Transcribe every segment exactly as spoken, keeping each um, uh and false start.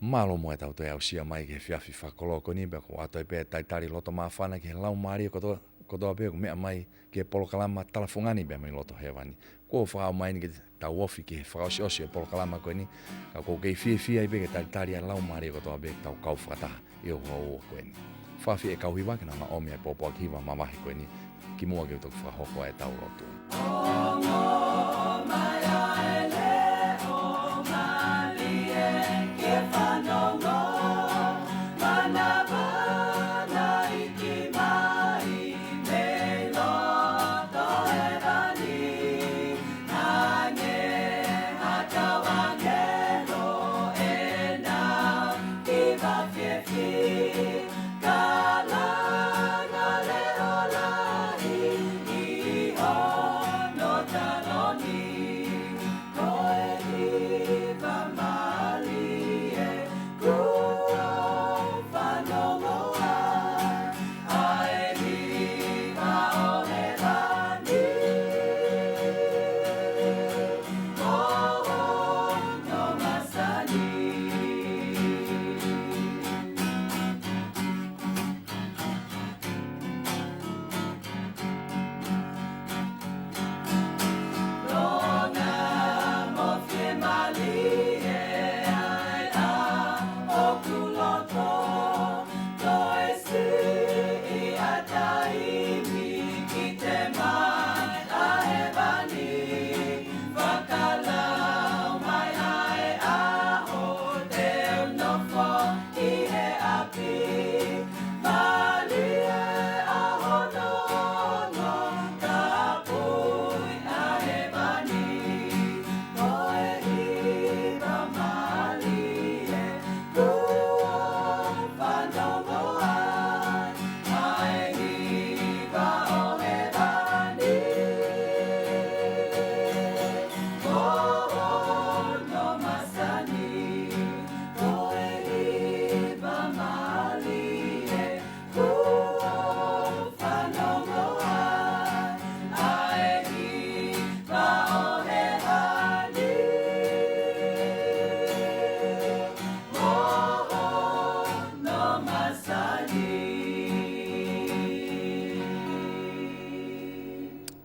Mālō mo e tau toe aʻusia mai ki he efiafi fakakoloa ko eni, pea ʻoku ʻoatu ai pē e talitali loto māfana ki he laumālie kotoa, kotoa pē ʻoku meʻa mai ki he polokalama Tala Fungani pea mei loto Hēvani. Kuo u fakaʻamu mai eni ke tau ofi ki he fakaʻosiʻosi ʻo e polokalama ko eni, ka ʻoku ou kei fiefia ai pē ke talitali ʻa e laumālie kotoa pē ʻoku tau kau fakataha ʻi he ʻaho ko eni. Fakaafeʻi e kau hiva ke nau ʻomi e pōpoaki hiva mavahe ko eni kimuʻa ke u toki fakahoko ʻa e tau lotu.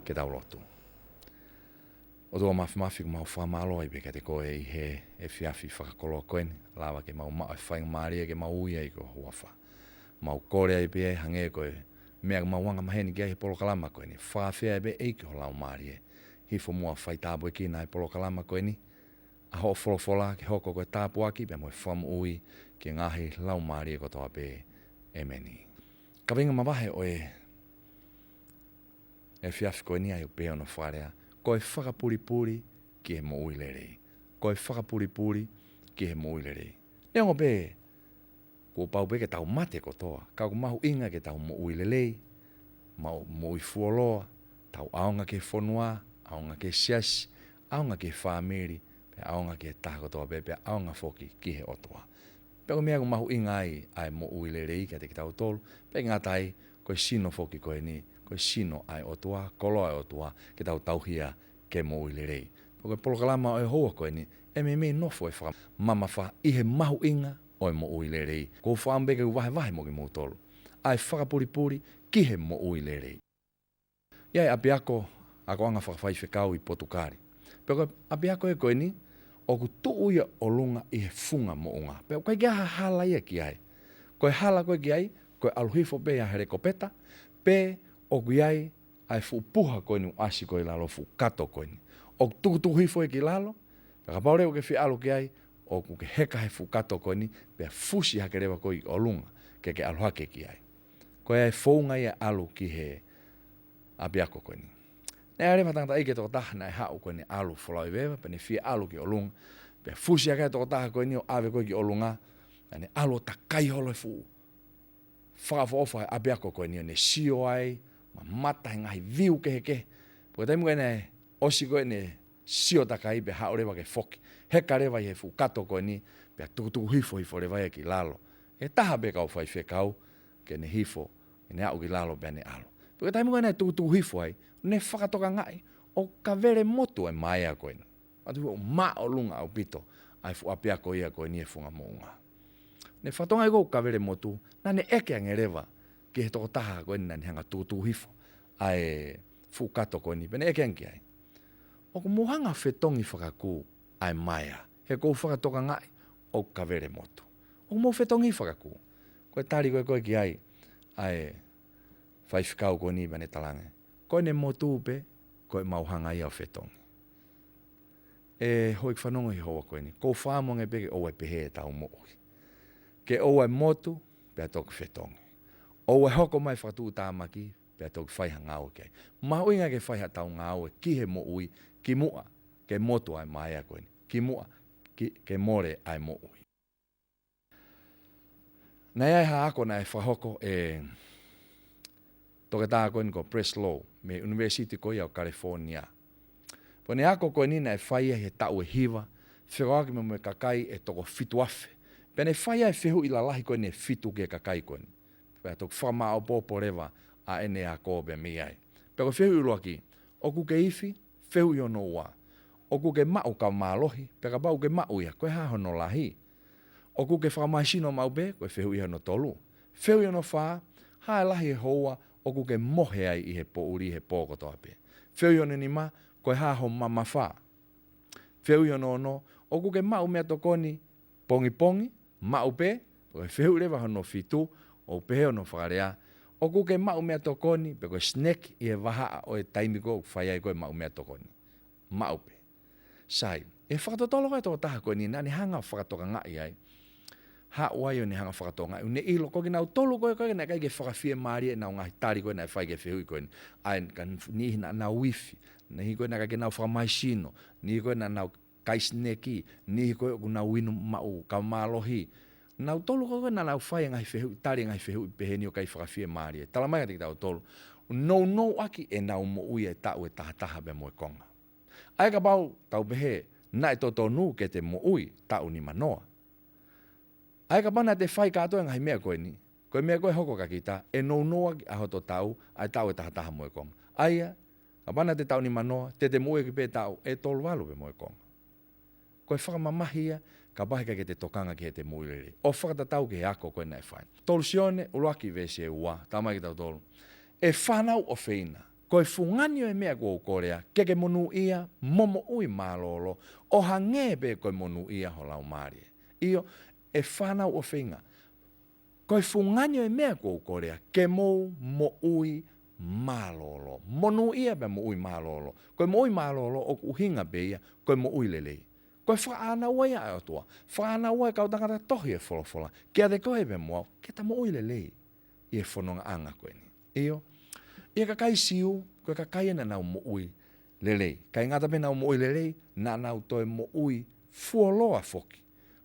Ke tau lotu. ʻOtua Māfimafi, ʻoku mau fakamālō ai pē kiate koe ʻi he efiafi fakakoloa ko eni, lava ke mau maʻu e faingamālie ke mau ui ai ki ho huafa. Mau kole ai pē ʻa e hangē ko e meʻa ʻoku mau anga maheni ki ai he polokalama ko eni. Fakaafeʻi ai pē ʻEiki ho Laumālie, hifo muʻa ʻo faitāpuekina ʻa e polokalama ko eni, ʻa hoʻo folofola ke hoko ko e tāpuaki pea mo e fakamoʻui ki he ngaahi laumālie kotoa pē. ʻEmeni. Kaveinga mavahe ʻo e efiafi ko eni ʻoku pehē hono fakalea: Ko e fakapulipuli ki he moʻui lelei. Ko e fakapulipuli ki he moʻui lelei. Neongo pē kuo pau pē ke tau mate kotoa, ka ʻoku mahuʻinga ke tau moʻui lelei, mau moʻui fuoloa, tau ʻaonga ki he fonua, ʻaonga ki he siasi, ʻaonga ki he fāmili, pea ʻaonga ki he taha kotoa pē, pea ʻaonga foki ki he ʻOtua. Pea ko e meʻa ʻoku mahuʻinga ai ʻa e moʻui lelei kiate kitautolu, pea ʻikai ngata ai, ko e sino foki ko eni, ko e sino ʻa e ʻOtua, koloa ʻa e ʻOtua, ke tau tauhi ia ke moʻui lelei. Pea ko e polokalama ʻo e houa ko eni, ʻe meimei nofo e fakamamafa ʻi he mahuʻinga ʻo e moʻui lelei. ʻOku ou fakaʻamu pē ke u vahevahe mo kimoutolu ʻa e fakapulipuli ki he moʻui lelei. ʻI ai e ʻapiako akoʻanga fakafaifekau ʻi Potukali. Pea ko e ʻapiako ē ko eni, ʻoku tuʻu ia ʻolunga ʻi he funga moʻunga. Pea ʻoku ʻikai ke ʻi ai ha hala ia ki ai. Ko e hala ko ē ki ai, ko e ʻalu hifo pē ʻa e helikopeta, pe ʻoku ʻi ai ʻa e fuʻu puha ko eni ʻoku ʻasi ko ē ʻi lalo, fuʻu kato ko eni. ʻOku tukutuku hifo ia ki lalo, pea kapau leva ʻoku ke fie ʻalu ki ai, ʻoku ke heka he fuʻu kato ko eni, pea fusi hake leva koe ki ʻolunga, ke ke ʻalu hake ki ai. Ko e founga ia ʻalu ki he ʻapiako ko eni. Naʻe ʻi ai leva ha tangataʻeiki ʻe toko taha naʻe haʻu ko eni ʻalu folau ʻi veva, pea ne fie ʻalu ki ʻolunga. Pea fusi hake ʻa e tokotaha ko eni ʻo ʻave koe ki ʻolunga, pea ne ʻalu ʻo takai holo he fuʻu fakaʻofoʻofa ʻo e ʻapiako ko eni ʻo ne sio ai, mamata he ngaahi viu kehekehe. Pea ko e taimi ko ē naʻe ʻosi ko ē ʻene sio takai, pea haʻu leva ke foki, heka leva ʻi he fuʻu kato ko eni, pea tukutuku hifo hifo leva ia ki lalo. ʻE taha pē kau faifekau, ke ne hifo, ke ne aʻu ki lalo pea ne ʻalu. Pea ko e taimi ko ē naʻe tukutuku hifo ai, ne fakatokangaʻi ʻoku kavele motu e maea ko eni. Atu ʻo māʻolunga ʻaupito ʻa e fuʻu ʻapiako ia ko eni he funga moʻunga. Ne fakatokangaʻi ko ʻeku kavele motu, naʻa ne ʻeke ange leva ki he tokotaha ko eni naʻa ne hanga tuʻutuʻu hifo ʻa e fuʻu kato ko eni, pea ne ʻeke ange ki ai, ʻoku mou hanga fetongi fakakū ʻa e maea, he ʻoku ou fakatokangaʻi ʻoku kavele motu. ʻOku mou fetongi fakakū? Ko e tali ko ē ko ē ki ai ʻa e faifekau ko eni, pea ne talaange, ko ʻene motu pē, ko ʻemau hanga ia ʻo fetongi. ʻE houʻeiki fanongo ʻi he houa ko eni, ʻoku ou fakaʻamu ange pē ke ʻoua ʻe pehē ʻetau moʻui. Ke ʻoua ʻe motu, pea toki fetongi. ʻOua ʻe hoko mai fakatuʻutāmaki, pea toki fai ha ngāue ki ai. Mahuʻinga ke fai haʻatau ngāue ki he moʻui, kimuʻa ke motu ʻa e maea ko eni. Kimuʻa ki, ke mole ʻa e moʻui. Naʻe ʻi ai ha ako naʻe fakahoko ʻe he toketā ko eni ko Breslow, mei he ʻUnivēsiti ko ia ʻo California. Ko ʻene ako ko eni naʻe fai ia he taʻu ʻe hiva, fekauʻaki mo e kakai ʻe toko fitu afe. Pea ne fai ai e fehuʻi lalahi ko eni ʻe fitu ki he kakai ko eni. Pea toki fakamāʻopoʻopo leva ʻa ʻene ako pea mei ai. Pea ko e fehuʻi ʻuluaki, ʻoku ke ifi? Fehuʻi hono ua, ʻoku ke maʻu kava mālohi? Pea kapau ʻoku ke maʻu ia, ko e hā hono lahi? ʻOku ke fakamālohisino maʻu pē? Ko e fehuʻi hono tolu. Fehuʻi hono fā, hā e lahi e houa ʻoku ke mohe ai ʻi he poʻuli he pō kotoa pē? Fehuʻi hono nima, ko e hā ho mamafa? Fehuʻi hono ono, ʻoku ke maʻu meʻatokoni pongipongi? Maʻu pē. Ko e fehuʻi leva hono fitu, ʻoku pehē hono fakalea, ʻoku ke maʻu meʻatokoni pe ko e snack ʻi he vahaʻa ʻo e taimi ko ē ʻoku fai ai ko ē maʻu meʻatokoni? Maʻu pē. Sai, ʻi he fakatotolo ko ē ʻa e tokotaha ko eni naʻa ne hanga ʻo fakatokangaʻi ai, haʻu ai ʻo ne hanga ʻo fakatokangaʻi, ʻo ne ʻilo ko kinautolu ko ē ko ē naʻe ʻikai ke fakafiemālie ʻenau ngaahi tali ko ē naʻe fai ki he fehuʻi ko eni. ʻA ia, ka niʻihi naʻa nau ifi, niʻihi ko ē naʻe ʻikai ke nau fakamālohisino, niʻihi ko ē naʻa nau kai snack, niʻihi ko ē ʻoku nau inu maʻu kava mālohi. Nautolu ko ē ko ē naʻa nau fai e ngaahi fehuʻi, tali e ngaahi fehuʻi pehē ni ʻoku ʻikai fakafiemālie. Talamai kiate kitautolu, nounou ʻaki ʻenau moʻui e taʻu ʻe tahataha pea mo e konga. ʻA ia kapau tau pehē naʻe totonu ke te moʻui taʻu nimanoa, ʻa ia kapau naʻa te fai kātoa e ngaahi meʻa ko eni, ko e meʻa ko ē ʻe hoko kia kita, ʻe nounou ʻaki ʻa hoto taʻu ʻa e taʻu ʻe tahataha mo e konga. ʻA ia, kapau naʻa te taʻu nimanoa, te te moʻui ʻaki pē taʻu ʻe tolu valu pea mo e konga. Ko e fakamamahi ia, kapau he ʻikai ke te tokanga ki heʻete moʻui lelei. ʻO fakatatau ki he ako ko ē naʻe fai. Tolu Sione, ʻuluaki veesi ua, talamai kiate kitautolu, ʻe fānau ʻofeina, ko e fungani ʻo e meʻa kuo u kolea, ke ke monūʻia mo moʻui mālōlō, ʻo hangē pē ko e monūʻia ho laumālie. ʻIo, ʻe fānau ʻofeina, ko e fungani ʻo e meʻa kuo u kolea, ke mou moʻui mālōlō. Monūʻia pea moʻui mālōlō. Ko e moʻui mālōlō ʻoku ʻuhinga pē ia ko e moʻui lelei. Ko e fakaʻānaua ia ʻa e ʻOtua. Fakaʻānaua e kau tangata tohi e folofola kiate koe pea mo au, ke ta moʻui lelei ʻi he fonongaʻanga ko eni. ʻIo, ʻi he kakai Siu, ko e kakai ia naʻa nau moʻui lelei. ʻIkai ngata pē ʻenau moʻui lelei, naʻa nau toe moʻui fuoloa foki,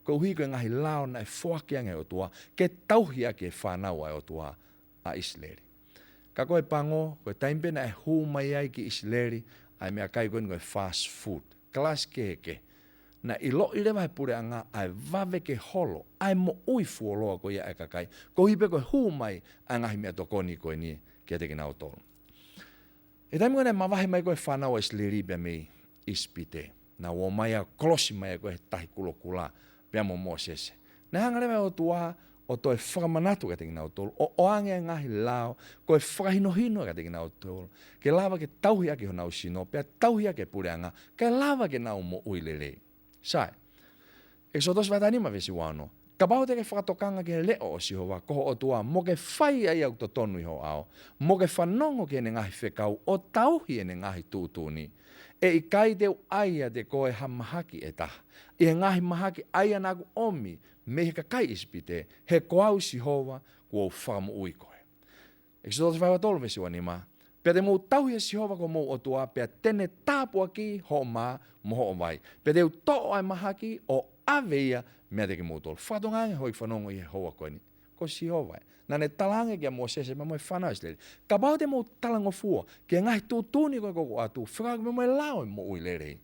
koeʻuhi ko e ngaahi lao naʻe foaki ange ʻe he ʻOtua ke tauhi ʻaki e fānau ʻa e ʻOtua, ʻa ʻIsileli. Ka ko e pango, ko e taimi pē naʻe hū mai ai ki ʻIsileli ʻa e meʻakai ko eni ko e fast food, kalasi kehekehe, naʻe ʻiloʻi leva ʻe he puleʻanga ʻa e vave ke holo ʻa e moʻui fuoloa ko ia ʻa e kakai, koeʻuhi pē ko e hū mai ʻa e ngaahi meʻatokoni ko eni kiate kinautolu. ʻI he taimi ko ē naʻe mavahe mai ko ē e fānau ʻa ʻIsileli pea mei ʻIsipite, naʻa nau ō mai ʻo kolosi mai ko ē he Tahi Kulokula pea mo Mōsese, naʻe hanga leva ʻe he ʻOtua ʻo toe fakamanatu kiate kinautolu, ʻo ʻoange e ngaahi lao, ko e fakahinohino kiate kinautolu, ke lava ke tauhi ʻaki honau sino, pea tauhi ʻaki e puleʻanga, kae lava ke nau moʻui lelei. Sai. ʻEkisoto vahe taha nima veesi ua ono. Kapau te ke fakatokanga ki he leʻo ʻo Sihova ko ho ʻOtua, mo ke fai ʻa ia ʻoku totonu ʻi ho ʻao, mo ke fanongo ki heʻene ngaahi fekau, ʻo tauhi ʻene ngaahi tuʻutuʻuni, ʻe ʻikai te u ʻai ʻiate koe ha mahaki ʻe taha ʻi he ngaahi mahaki ʻa ia naʻa ku ʻomi mei he kakai ʻIsipite, he ko au Sihova kuo u fakamoʻui koe. ʻEkisoto vahe ua tolu veesi ua nima. Pea te mou tauhi ʻa Sihova ko homou ʻOtua, pea te ne tāpuakiʻi hoʻo mā mo hoʻo vai. Pea te u toʻo ʻa e mahaki ʻo ʻave ia meiate kimoutolu. Fakatokangaʻi ange houʻeiki fanongo ʻi he houa ko eni, ko Sihova ē. Naʻa ne talaange kia Mōsese pea mo e fānau ʻIsileli, kapau te mou talangofua ki he ngaahi tuʻutuʻuni ko ē ʻoku ou ʻoatu, fekauʻaki pea mo e lao ʻo e moʻui lelei,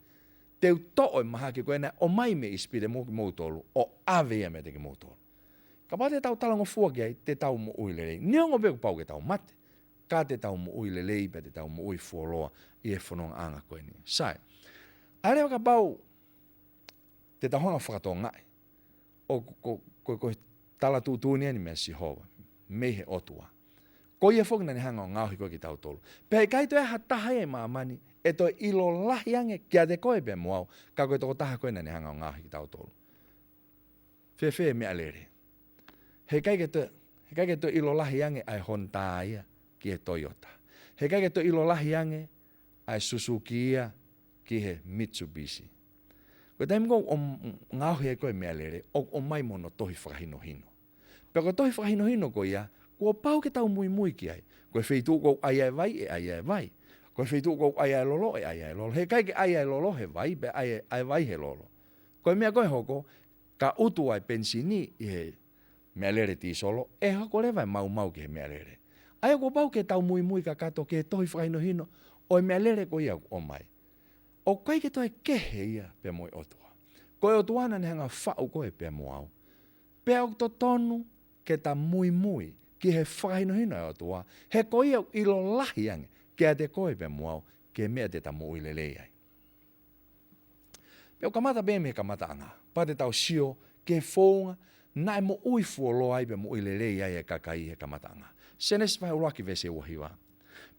te u toʻo e mahaki ko ē naʻe ʻomai mei ʻIsipite mo kimoutolu, ʻo ʻave ia meiate kimoutolu. Kapau te tau talangofua ki ai, te tau moʻui lelei. Neongo pē kuo pau ke tau mate, ka te tau moʻui lelei pea te tau moʻui fuoloa ʻi he fonongaʻanga ko eni. Sai. ʻA ia leva kapau te tau hanga ʻo fakatokangaʻi ʻoku, ko, ko, ko e tala tuʻutuʻuni eni meia Sihova, mei he ʻOtua. Ko ia foki naʻa ne hanga ʻo ngaohi koe kitautolu. Pea ʻikai toe ʻi ai ha taha ia ʻi māmani ʻe toe ʻilo lahi ange kiate koe pea mo au, ka ko e tokotaha ko ē naʻa ne hanga ʻo ngaohi kitautolu. Fēfē e meʻalele? He ʻikai ke toe, he ʻikai ke toe ʻilo lahi ange ʻa e Honda ia ki he Toyota. He ʻikai ke toe ʻilo lahi ange ʻa e Suzuki ia ki he Mitsubishi. Ko e taimi ko ē ʻoku ngaohi ai koe e meʻalele, ʻoku ʻomai mo hono tohi fakahinohino. Pea ko e tohi fakahinohino ko ia, kuo pau ke tau muimui ki ai. Ko e feituʻu ʻoku ʻai ai e vai, ʻe ʻai ai e vai. Ko e feituʻu ʻoku ʻai ai e lolo, ʻe ʻai ai e lolo. He ʻikai ke ʻai ai e lolo he vai, pe ʻai ai e vai he lolo. Ko e meʻa ko ē ʻe hoko, ka ʻutu ai e penisini ʻi he meʻalele tīsolo, ʻe hoko leva e maumau ki he meʻalele. ʻA ia kuo pau ke tau muimui kakato ki he tohi fakahinohino ʻo e meʻalele ko ia ʻoku ʻomai. ʻOku ʻikai ke toe kehe ia pea mo e ʻOtua. Ko e ʻOtua naʻa ne hanga ʻo faʻu koe pea mo au. Pea ʻoku totonu ke ta muimui ki he fakahinohino ʻa e ʻOtua, he ko ia ʻoku ʻilo lahi ange kiate koe pea mo au, ki he meʻa te ta moʻui lelei ai. Pea ʻoku kamata pē mei he kamataʻanga, pea te tau sio ki he founga naʻe moʻui fuoloa ai pea moʻui lelei ai e kakai he kamataʻanga. Sēnesi vahe ʻuluaki veesi ua hiva.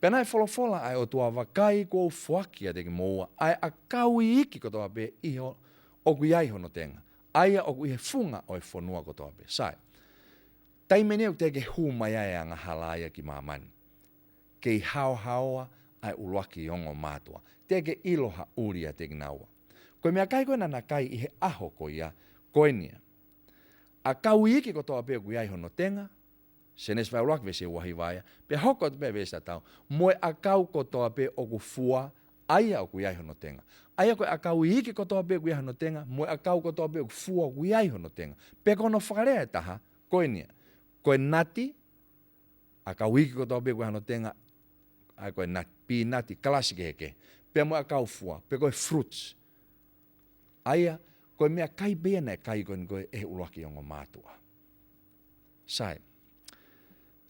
Pea naʻe folofola ʻa e ʻOtua, vakai, kuo u foaki kiate kimoua ʻa e ʻakau iiki kotoa pē ʻi ho-, ʻoku ʻi ai hono tenga, ʻa ia ʻoku ʻi he funga ʻo e fonua kotoa pē. Sai. Taimi eni ʻoku teʻeki ke hū mai ai e angahala ia ki māmani. Kei haohaoa ʻa e ʻuluaki ongo mātuʻa. Teʻeki ke ʻilo ha ʻuli ʻiate kinaua. Ko e meʻakai ko ē naʻa na kai ʻi he ʻaho ko ia, ko eni ia. ʻAkau iiki kotoa pē ʻoku ʻi ai hono tenga, Sēnesi vahe ʻuluaki veesi ua hiva ia, pea hoko atu pē veesi tatau, mo e ʻakau kotoa pē ʻoku fua, ʻa ia ʻoku ʻi ai hono tenga. ʻA ia ko e ʻakau iiki kotoa pē ʻoku ʻi ai hono tenga, mo e ʻakau kotoa pē ʻoku fua ʻoku ʻi ai hono tenga. Pe ko hono fakalea ʻe taha, ko eni ia. Ko e nati, ʻakau iiki kotoa pē ʻoku ʻi ai hono tenga, ʻa ia ko e nati, pīnati, kalasi kehekehe. Pea mo e ʻakau fua, pe ko e fruits. ʻA ia, ko e meʻakai pē ia naʻe kai ko eni ko ē ʻe he ʻuluaki ongo mātuʻa. Sai.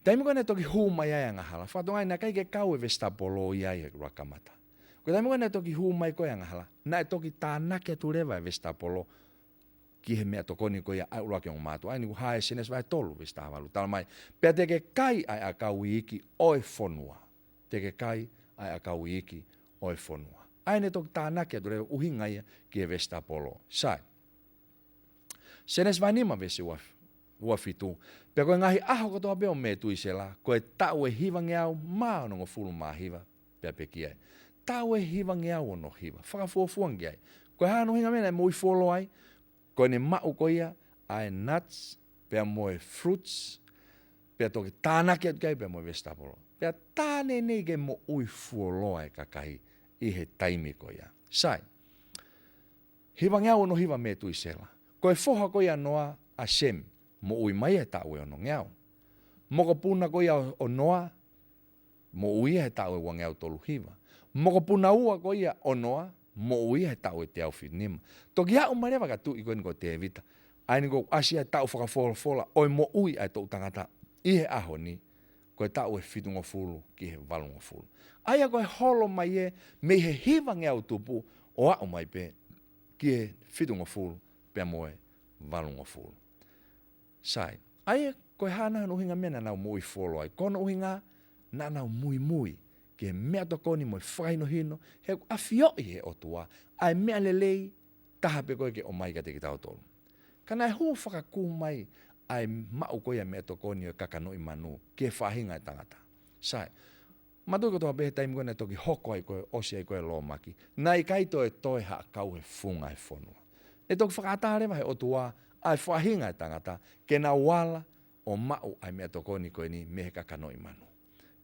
Taimi ko ē naʻe toki hū mai ai e angahala, fakatokangaʻi naʻe ʻikai ke kau e vesitapolo ia ʻi he ʻuluaki kamata. Ko e taimi ko ē naʻe toki hū mai ko ē e angahala, naʻe toki tānaki atu leva e vesitapolo ki he meʻatokoni ko ia ʻa e ʻuluaki ongo mātuʻa. ʻA ia eni ʻoku hā ʻi Sēnesi vahe tolu veesi taha valu, talamai, pea te ke kai ʻa e ʻakau iiki ʻo e fonua. Te ke kai ʻa e ʻakau iiki ʻo e fonua. ʻA ia naʻe toki tānaki atu leva e ʻuhinga ia ki he vesitapolo. Sai. Sēnesi vahe nima veesi ua, ua fitu. Pea ko e ngaahi ʻaho kotoa pē ʻo Metuisela, ko e taʻu ʻe hivangeau mā onongofulu mā hiva, pea pekia ai. Taʻu ʻe hivangeau ono hiva. Fakafuofua ange ki ai. Ko e hā hono ʻuhinga meʻa naʻe moʻui fuoloa ai? Ko ʻene maʻu ko ia ʻa e nuts, pea mo e fruits, pea toki tānaki atu ki ai pea mo e vesitapolo. Pea tā naʻe ʻi ai ke moʻui fuoloa e kakai ʻi he taimi ko ia. Sai. Hivangeau ono hiva Metuisela. Ko e foha ko ia ʻo Noa ʻa Semi, moʻui mai he taʻu ʻe onongeau. Mokopuna ko ia ʻo, ʻo Noa, moʻui ia he taʻu ʻe uangeau tolu hiva. Mokopuna ua ko ia ʻo Noa, moʻui ia he taʻu ʻe teau fitu nima. Toki aʻu mai leva ki he tuʻi ko eni ko Tēvita. ʻA ia eni ʻoku ʻasi ai e taʻu fakafolofola ʻo e moʻui ʻa e toʻu tangata ʻi he ʻaho ni, ko e taʻu ʻe fitungofulu ki he valungofulu. ʻA ia ko e holo mai ē mei he hivangeau tupu ʻo aʻu mai pē ki he fitungofulu pea mo e valungofulu. Sai. ʻA ia ko e hā nai hono ʻuhinga meʻa naʻa nau moʻui fuoloa ai? Ko hono ʻuhinga naʻa nau muimui ki he meʻatokoni mo e fakahinohino, he ʻoku ʻafioʻi ʻe he ʻOtua ʻa e meʻa lelei taha pē ko ē ke ʻomai kiate kitautolu. Ka naʻe hū fakakū mai ʻa e maʻu ko ia e meʻatokoni ʻo e kakanoʻi manu ki he faʻahinga ʻo e tangata. Sai. Mātuʻa kotoa pē, he taimi ko ē naʻe toki hoko ai ko ē, ʻosi ai ko ē e lōmaki, naʻe ʻikai toe toe ha ʻakau he funga ʻo e fonua. Naʻe toki fakaʻatā leva ʻe he ʻOtua ʻa e faʻahinga ʻo e tangata ke nau ala ʻo maʻu ʻa e meʻatokoni ko eni mei he kakanoʻi manu.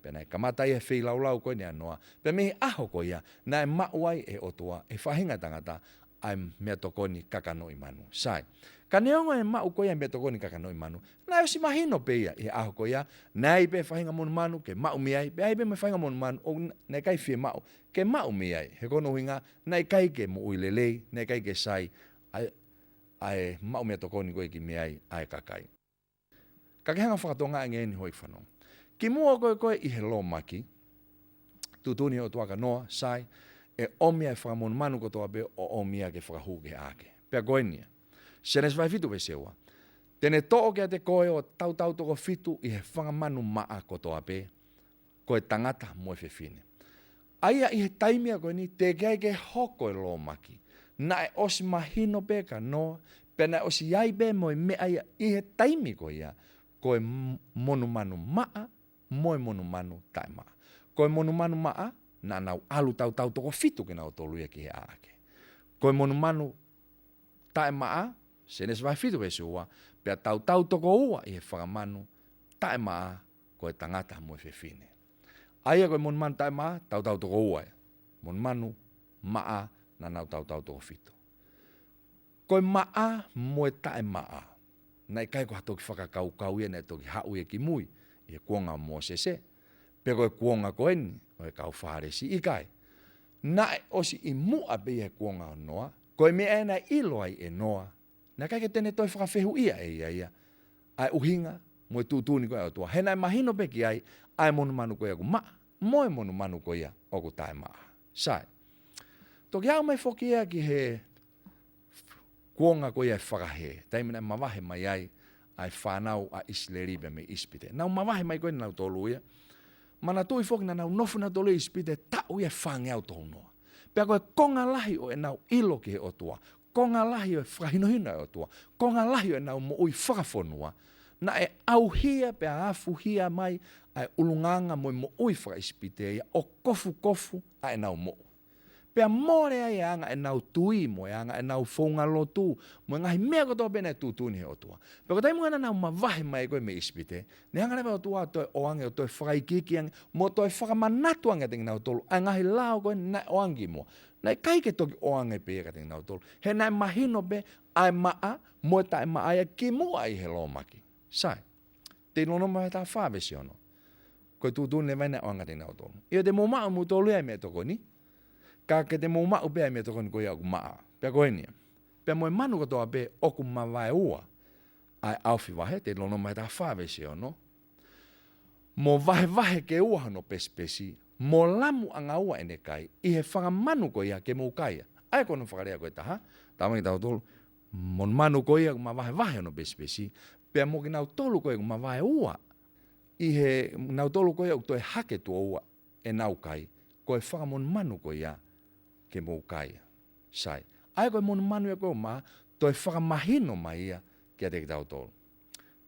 Pea naʻe kamata ia he feilaulau ko eni ʻa Noa. Pea mei he ʻaho ko ia, naʻe maʻu ai ʻe he ʻOtua, ʻe he faʻahinga ʻo e tangata, ʻa e meʻatokoni kakanoʻi manu. Sai. Ka neongo e maʻu ko ia e meʻatokoni kakanoʻi manu, naʻe ʻosi mahino pē ia ʻi he ʻaho ko ia, naʻe ʻi ai pē faʻahinga monumanu ke maʻu mei ai, pea ʻi ai pē mo e faʻahinga monumanu ʻoku naʻe ʻikai fie maʻu ke maʻu mei ai. He ko hono ʻuhinga, naʻe ʻikai ke moʻui lelei, naʻe ʻikai ke sai ʻa e, ʻa e maʻu meʻatokoni ko ē ki mei ai ʻa e kakai. Ka ke hanga ʻo fakatokangaʻi ange eni, houʻeiki fanongo. Kimuʻa ko ē ko ē ʻi he lōmaki, tuʻutuʻuni ʻe he ʻOtua kia Noa, sai, ʻe ʻomi ʻa e fanga monumanu kotoa pē ʻo ʻomi ia ke fakahū ki he ʻaʻake. Pea ko eni ia. Sēnesi vahe fitu veesi ua. Te ne toʻo kiate koe ʻo tautau toko fitu ʻi he fanga manu maʻa kotoa pē, ko e tangata mo e fefine. ʻA ia ʻi he taimi ko eni, teʻeki ai ke hoko e lōmaki. Naʻe ʻosi mahino pē kia Noa, pea naʻe ʻosi ʻi ai pē mo e meʻa ia ʻi he taimi ko ia, ko e m-, monumanu maʻa, mo e monumanu taʻemaʻa. Ko e monumanu maʻa, naʻa nau ʻalu tautau toko fitu kinautolu ia ki he ʻaʻake. Ko e monumanu taʻemaʻa, Sēnesi vahe fitu veesi ua, pea tautau toko ua ʻi he fanga manu taʻemaʻa, ko e tangata mo e fefine. ʻA ia ko e monumanu taʻemaʻa, tautau toko ua ia. Monumanu maʻa, naʻa nau tautau toko fitu. Ko e maʻa mo e taʻemaʻa, naʻe ʻikai ko ha toki fakakaukau ia naʻe toki haʻu ia kimui ʻi he kuonga ʻo Mōsese, pe ko e kuonga ko eni ʻo e kau Fālesi, ʻikai. Naʻe ʻosi ʻi muʻa pē ia he kuonga ʻo Noa, ko e meʻa ia naʻe ʻilo ai ʻe Noa, naʻe ʻikai ke te ne toe fakafehuʻia ʻe ia ia ʻa e ʻuhinga mo e tuʻutuʻuni ko ia ʻa e ʻOtua. He naʻe mahino pē ki ai ʻa e monumanu ko ia ʻoku maʻa, mo e monumanu ko ia ʻoku taʻemaʻa. Sai. Toki aʻu mai foki ia ki he kuonga ko ia ʻo e fakahē, taimi naʻe mavahe mai ai ʻa e fānau ʻa ʻIsileli pea mei ʻIsipite. Nau mavahe mai ko ē nautolu ia. Manatuʻi foki naʻa nau nofo nautolu ʻi ʻIsipite taʻu ia ʻe fāngeau tolu noa. Pea ko e konga lahi ʻo ʻenau ʻilo ki he ʻOtua, konga lahi ʻo e fakahinohino ʻa e ʻOtua, konga lahi ʻo ʻenau moʻui fakafonua, naʻe ʻauhia pea afuhia mai ʻa e ʻulungaanga mo e moʻui fakaʻIsipite ia ʻo kofukofu ʻa ʻenau moʻui. Pea mole ai e anga ʻenau tui, mo e anga ʻenau founga lotu, mo e ngaahi meʻa kotoa pē naʻe tuʻutuʻuni he ʻOtua. Pea ko e taimi naʻa nau mavahe mai ko ē mei ʻIsipite, ne hanga leva ʻOtua ʻo toe ʻoange, ʻo toe fakaikiiki ange, mo toe fakamanatu ange kiate kinautolu ʻa e ngaahi lao ko ē naʻe ʻoange kimuʻa. Naʻe ʻikai ke toki ʻoange pē ia kiate kinautolu. He naʻe mahino pē ʻa e maʻa mo e taʻemaʻa ia kimuʻa ʻi he lōmaki. Sai. Teutalōnome vahe taha fā veesi ono. Ko e tuʻutuʻuni leva ia naʻe ʻoange kiate kinautolu. ʻIo, te mou maʻu ʻe moutolu ia ʻa e meʻatokoni, ka ke te mou maʻu pē ʻa e meʻatokoni ko ia ʻoku maʻa. Pea ko eni ia. Pea mo e manu kotoa pē ʻoku mavaeua ʻa e ʻaofi vahe, Teutalōnome vahe taha fā veesi ono. Mo vahevahe ke ua hono pesipesi, mo lamuʻanga ua ʻene kai, ʻi he fanga manu ko ia ke mou kai ia. ʻA ia ko hono fakalea ko ē ʻe taha, talamai kiate kitautolu, monumanu ko ia ʻoku mavahevahe hono pesipesi, pea mo kinautolu ko ē ʻoku mavaeua, ʻi he nautolu ko ē ʻoku toe hake tuʻo ua ʻenau kai, ko e fanga monumanu ko ia ke mou kai ia. Sai. ʻA ia ko e monumanu ia ko ē ʻoku maʻa, toe fakamahino mai ia kiate kitautolu.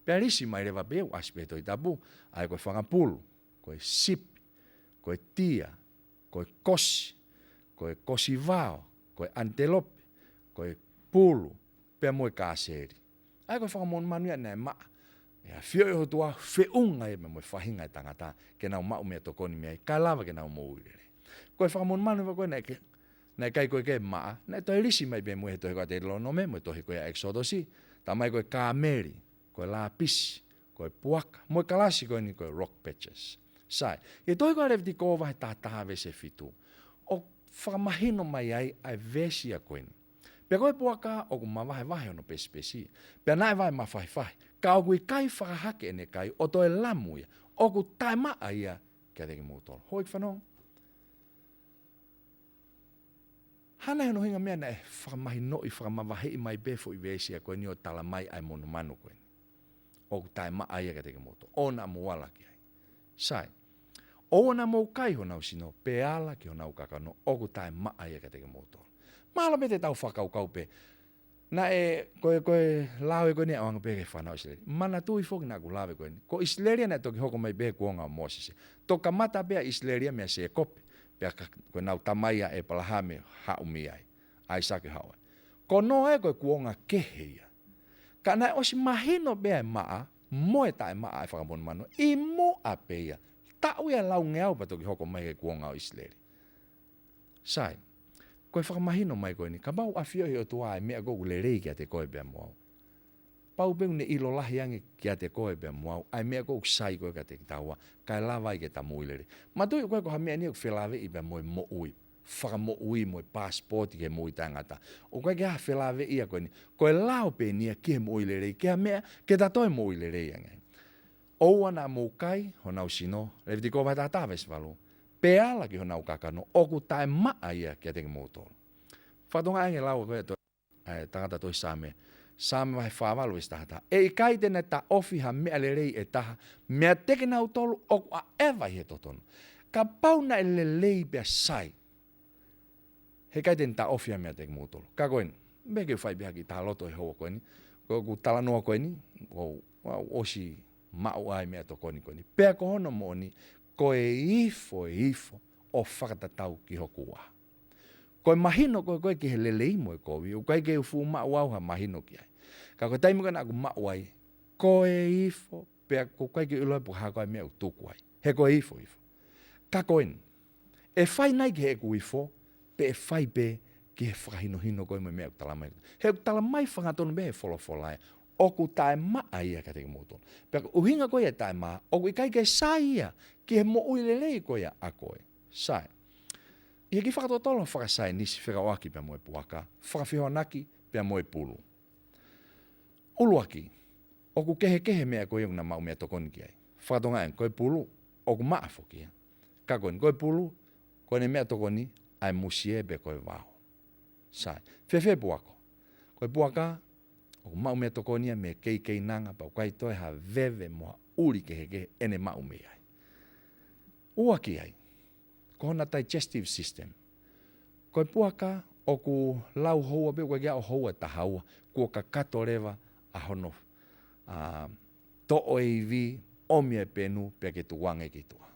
Pea lisi mai leva pē ʻoku ʻasi pē he Tohi Tapu, ʻa ia ko e fanga pulu, ko e sipi, ko e tia, ko e kosi, ko e kosi vao, ko e ʻanitelope, ko e pulu, pea mo e kāseli. ʻA ia ko e fanga monumanu ia naʻe maʻa. ʻE ʻafioʻi ʻe he ʻOtua feʻunga ia mo e faʻahinga ʻo e tangata, ke nau maʻu meʻatokoni mei ai, kae lava ke nau moʻui lelei. Ko e fanga monumanu ia ko ē naʻe ʻikai, naʻe ʻikai ko ē ke maʻa, naʻe toe lisi mai pē muʻa he tohi ko ia ʻa Teutalōnome, mo e tohi ko ia ʻa ʻEkisotosi, talamai ko e kāmeli, ko e lāpisi, ko e puaka, mo e kalasi ko eni ko e rock patches. Sai, ʻi he tohi ko ia ʻa Levitiko vahe taha taha veesi fitu, ʻoku fakamahino mai ai ʻa e veesi ia ko eni. Pea ko e puaka ʻoku mavahevahe hono pesipesi, pea naʻe vae mafahifahi, ka ʻoku ʻikai fakahake ʻene kai ʻo toe lamu ia, ʻoku taʻemaʻa ia kiate kimoutolu. Houʻeiki fanongo. Hangē ko hono ʻuhinga meʻa naʻe fakamahinoʻi, fakamavaheʻi mai pē foʻi veesi ia ko eni ʻo talamai ʻa e monumanu ko eni. ʻOku taʻemaʻa ia kiate kimoutolu. ʻOua naʻa mou ala ki ai. Sai. ʻOua naʻa mou kai honau sino, pe ala ki honau kakano, ʻoku taʻemaʻa ia kiate kimoutolu. Mahalo pē te tau fakakaukau pē. Naʻe, ko e, ko e lao ia ko eni ʻoange pē ki he fānau ʻIsileli. Manatuʻi foki naʻa ku lave ko eni. Ko ʻIsileli naʻe toki hoko mai pē he kuonga ʻo Mōsese. Toki kamata pē ʻa ʻIsileli meia Sēkope. Pea ka, ko ʻenau tamai ʻa ʻĒpalahame haʻu mei ai. ʻAisake haʻu ai. Ko Noa ia ko e kuonga kehe ia. Ka naʻe ʻosi mahino pē ʻa e maʻa, mo e taʻemaʻa ʻa e fanga monumanu, ʻi muʻa pē ia. Taʻu ia laungeau pea toki hoko mai ki he kuonga ʻo ʻIsileli. Sai, ko e fakamahino mai ko eni, kapau ʻoku ʻafioʻi ʻe he ʻOtua ʻa e meʻa ko ē ʻoku lelei kiate koe pea mo au. Pau pē ʻoku ne ʻilo lahi ange kiate koe pea mo au, ʻa e meʻa ko ē ʻoku sai ko ē kiate kitaua, kae lava ai ke ta moʻui lelei. Manatuʻi ʻoku ʻikai ko ha meʻa eni ʻoku felāveʻi pea mo e moʻui fakamoʻui mo e paasipooti ki he moʻui taʻengata. ʻOku ʻikai ke ʻi ai ha felāveʻi ia ko eni. Ko e lao pē eni ia ki he moʻui lelei, ki ha meʻa ke ta toe moʻui lelei ange. ʻOua naʻa mou kai honau sino, Levitiko vahe taha taha veesi valu, pe ala ki honau kakano, ʻoku taʻemaʻa ia kiate kimoutolu. Fakatokangaʻi ange e lau ko ē ʻa e to-, ʻa e tangata tohi Saame. Saame vahe fā valu veesi taha taha. ʻE ʻikai te na taʻofi ha meʻa lelei ʻe taha meiate kinautolu ʻoku ʻaʻeva ʻi he totonu. Kapau naʻe lelei pea sai, he ʻikai te na taʻofi ha meʻa meiate kimoutolu. Ka ko eni, meʻa ke fai pē ha kiʻi talanoa he houa ko eni, ko ʻeku talanoa ko eni, ʻoku ou, ʻoku ou ʻosi maʻu ʻa e meʻatokoni ko eni. Pea ko hono moʻoni, ko e ifo, ifo ʻo fakatatau ki hoku ua. Ko e mahino ko ē ko ē ki he lelei mo e kovi, ʻoku ʻikai ke u fuʻu maʻu au ha mahino ki ai. Ka ko e taimi ko ē naʻa ku maʻu ai, ko e ifo, pea ʻoku ʻikai ke u ʻilo pe ko e hā koā e meʻa ʻoku tuku ai. He ko e ifo, ifo. Ka ko eni, ʻe fai nai ki heʻeku ifo, pe ʻe fai pē ki he fakahinohino ko ē mo e meʻa ʻoku talamai. He ʻoku talamai fakahangatonu pē he folofola ē, ʻoku taʻemaʻa ia kiate kimoutolu. Pea ko e ʻuhinga ko ē ʻa e taʻemaʻa, ʻoku ʻikai ke sai ia ki he moʻui lelei ko ia ʻa koe. Sai. ʻI he kiʻi fakatotolo fakasaienisi fekauʻaki pea mo e puaka, fakafehoanaki pea mo e pulu. ʻUluaki, ʻoku kehekehe e meʻa ko ia ʻoku na maʻu meʻatokoni ki ai. Fakatokangaʻi ange, ko e pulu, ʻoku maʻa foki ia. Ka ko eni, ko e pulu, ko ʻene meʻatokoni, ʻa e musie pe ko e vao. Sai. Fēfē puaka? Ko e puaka, ʻoku maʻu meʻatokoni ia mei he keikeinanga, pea ʻoku ʻikai toe ha veve mo ha ʻuli kehekehe ʻene maʻu mei ai. Ua ki ai, ko hona digestive system. Ko e puaka ʻoku lau houa pē, ʻoku ʻikai ke aʻu houa ʻe taha ua, kuo kakato leva ʻa hono, ʻa, toʻo e ivi, ʻomi e penu, pea ke tukuange ki tuʻa.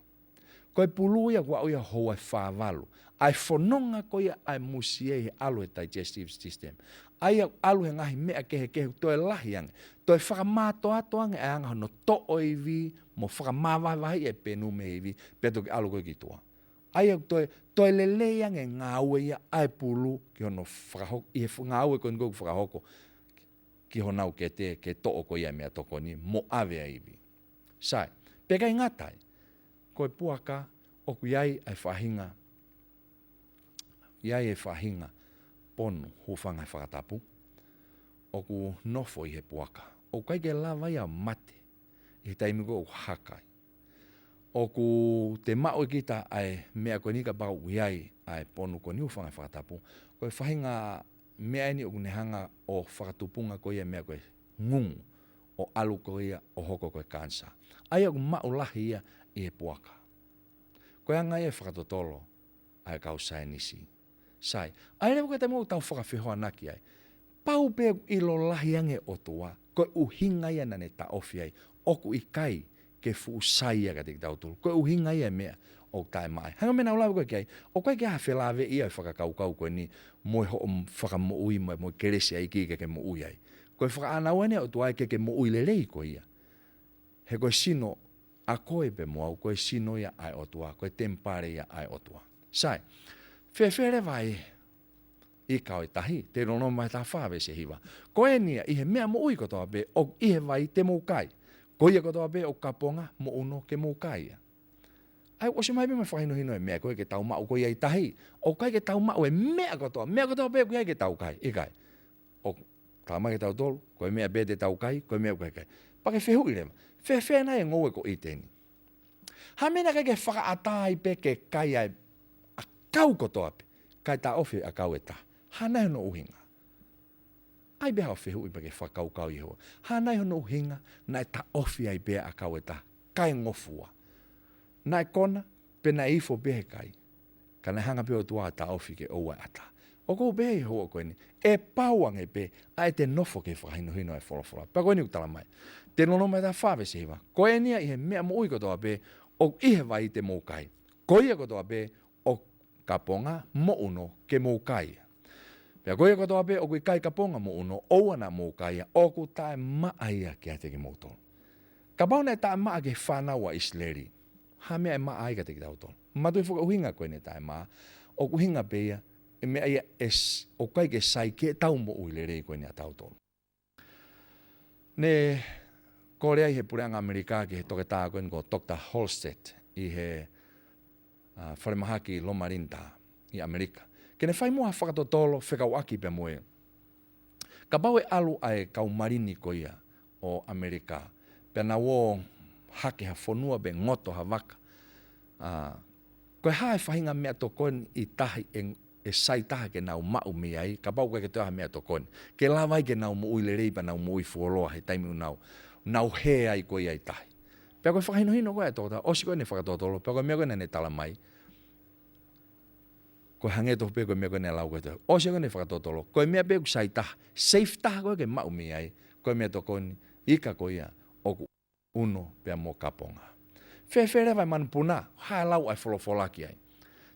Ko e pulu ia ʻoku aʻu ia houa ʻe fā valu. ʻA e fononga ko ia ʻa e musie ʻi he ʻalu he digestive system. ʻA ia ʻoku ʻalu he ngaahi meʻa kehekehe ʻoku toe lahi ange. Toe fakamātoato ange ʻa e anga hono toʻo e ivi, mo fakamavahevaheʻi e penu mei he ivi, pea toki ʻalu ko ē ki tuʻa. ʻA ia ʻoku toe, toe lelei ange e ngāue ia ʻa e pulu ki hono fakahoko, ʻi he f-, ngāue ko eni ʻoku fakahoko ki honau kete, ke toʻo ko ia e meʻatokoni, mo ʻave ʻa e ivi. Sai, pea ʻikai ngata ai, ko e puaka ʻoku ʻi ai ʻa e faʻahinga, ʻi ai e faʻahinga ponu, hūfanga he fakatapu, ʻoku nofo ʻi he puaka. ʻOku ʻikai ke lava ia ʻo mate ʻi he taimi ko ē ʻoku haka ai. ʻOku te maʻu ʻe kita ʻa e meʻa ko eni kapau ʻoku ʻi ai ʻa e ponu ko eni, hūfanga he fakatapu. Ko e faʻahinga meʻa eni ʻoku ne hanga ʻo fakatupunga ko ia e meʻa ko e ngungu, ʻo ʻalu ko ia ʻo hoko ko e kanisā. ʻA ia ʻoku maʻu lahi ia ʻi he puaka. Ko e anga ia e fakatotolo ʻa e kau saienisi. Sai, ʻa ia leva ko e taimi ʻoku tau fakafehoanaki ai. Pau pē ʻoku ʻilo lahi ange e ʻOtua, ko e ʻuhinga ia naʻa ne taʻofi ai, ʻoku ʻikai ke fuʻu sai ia kiate kitautolu. Ko e ʻuhinga ia e meʻa ʻoku taʻemaʻa ai. Hangē ko e meʻa naʻa ku lave ko ē ki ai, ʻoku ʻikai ke ʻi ai ha felāveʻi ʻa e fakakaukau ko eni, mo e hoʻo fakamoʻui, mo, mo e kelesi ʻa e ʻEiki ke ke moʻui ai. Ko e fakaʻānaua eni ʻa e ʻOtua ke ke moʻui lelei ko ia. He ko e sino ʻa koe pea mo au, ko e sino ia ʻa e ʻOtua, ko e temipale ia ʻa e ʻOtua. Sai, fēfē leva e ika ʻo e tahi, Teutalōnome vahe taha fā veesi hiva. Ko eni ia, ʻi he meʻa moʻui kotoa pē ʻoku ʻi he vai te mou kai. Ko ia kotoa pē ʻoku kaponga mo ʻuno ke mou kai ia. ʻA ia ʻoku ʻosi mai pē mo e fakahinohino e meʻa ko ē ke tau maʻu ko ia ʻi tahi. ʻOku ʻikai ke tau maʻu e meʻa kotoa, meʻa kotoa pē ʻoku ʻikai ke tau kai, ʻikai. ʻOku talamai kiate kitautolu, ko e meʻa pē te tau kai, ko e meʻa ʻoku ʻikai kai. Pea ke fehuʻi leva, fēfē nai e ngoue ko ʻĪteni? Hā e meʻa naʻe ʻikai ke fakaʻatā ai pē ke kai ʻa e ʻakau kotoa pē, kae taʻofi e ʻakau ʻe taha? Hā nai hono ʻuhinga? ʻAi pē haʻo fehuʻi pea ke fakakaukau ʻi he houa. Hā nai hono ʻuhinga naʻe taʻofi ai pē ʻakau ʻe taha, kae ngofua? Naʻe kona, pe naʻe ifo pē he kai, ka naʻe hanga pē ʻOtua ʻo taʻofi ke ʻoua ʻe ʻatā. ʻOku ou pehē ʻi he houa ko eni, ʻe pau ange pē ʻa ʻete nofo ki he fakahinohino ʻa e folofola. Pea ko eni ʻoku talamai, Teutalōnome vahe taha fā veesi hiva. Ko eni ia, ʻi he meʻa moʻui kotoa pē ʻoku ʻi he vai te mou kai. Ko ia kotoa pē ʻoku kaponga mo ʻuno ke mou kai ia. Pea ko ia kotoa pē ʻoku ʻikai kaponga mo ʻuno, ʻoua naʻa mou kai ia, ʻoku taʻemaʻa ia kiate kimoutolu. Kapau naʻe taʻemaʻa ki he fānau ʻa ʻIsileli, hā e meʻa ʻe maʻa ai kiate kitautolu? Manatuʻi foki e ʻuhinga ko eni e taʻemaʻa, ʻoku ʻuhinga pē ia, e meʻa ia ʻe s-, ʻoku ʻikai ke sai ki heʻetau moʻui lelei ko eni ʻatautolu. Ne kole ai he puleʻanga ʻAmelika ki he toketā ko eni ko Toketā Holsted ʻi he, ʻa, falemahaki Loma Linda ʻi ʻAmelika, ke ne fai muʻa ha fakatotolo fekauʻaki pea mo e, kapau ʻe ʻalu ʻa e kau malini ko ia ʻo ʻAmelika, pea nau ō hake ha fonua pe ngoto ha vaka, ʻa, ko e hā e faʻahinga meʻatokoni ʻi tahi ʻe, sai taha ke nau maʻu mei ai, kapau ʻoku ʻikai ke toe ʻi ai ha meʻatokoni. Ke lava ai ke nau moʻui lelei pea nau moʻui fuoloa he taimi ʻoku nau, nau hē ai ko ia ʻi tahi. Pea ko e fakahinohino ko ē ʻa e tokotaha, ʻosi ko ē ʻene fakatotolo, pea ko e meʻa ko ē naʻa ne talamai. Ko e hangē tofu pē ko e meʻa ko ē naʻe lau ko ē ʻe he tokotaha. ʻOsi ko ē ʻene fakatotolo, ko e meʻa pē ʻoku sai taha, safe taha ko ē ke maʻu mei ai, ko e meʻatokoni, ika ko ia, ʻoku ʻuno pea mo kaponga. Fēfē leva e manupuna, hā e lau ʻa e folofola ki ai.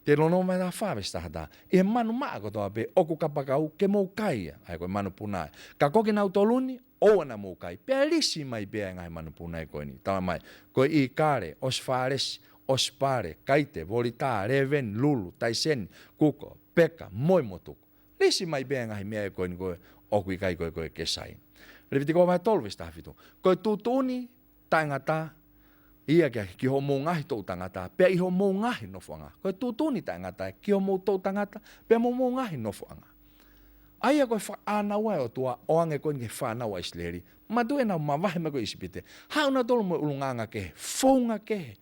Teutalōnome vahe taha fā veesi taha taha. ʻI he manu maʻa kotoa pē ʻoku kapakau ke mou kai ia, ʻa ia ko e manupuna ia. Ka ko kinautolu ni, ʻoua naʻa mou kai. Pea lisi mai pē ʻa e ngaahi manupuna ko eni. Talamai, ko e ʻīkale, ʻosi fālesi, ʻosi pale, kaite, volitā, lēveni, lulu, taiseni, kuko, peka, mo e motuku. Lisi mai pē ʻa e ngaahi meʻa ko eni ko ē ʻoku ʻikai ko ē ko ē ke sai. Levitiko vahe tolu veesi taha fitu. Ko e tuʻutuʻuni taʻengata ia ki, ki hoʻomou ngaahi toʻu tangata, pea ʻi hoʻomou ngaahi nofoʻanga. Ko e tuʻutuʻuni taʻengata ki hoʻomou toʻu tangata, pea mo homou ngaahi nofoʻanga. ʻA ia ko e fakaʻānaua ʻa e ʻOtua ʻo hangē ko eni ki he fānau ʻa ʻIsileli. Manatuʻi naʻa nau mavahe mai ko ē ʻi ʻIsipite. Haʻu nautolu mo e ʻulungaanga kehe, founga kehe.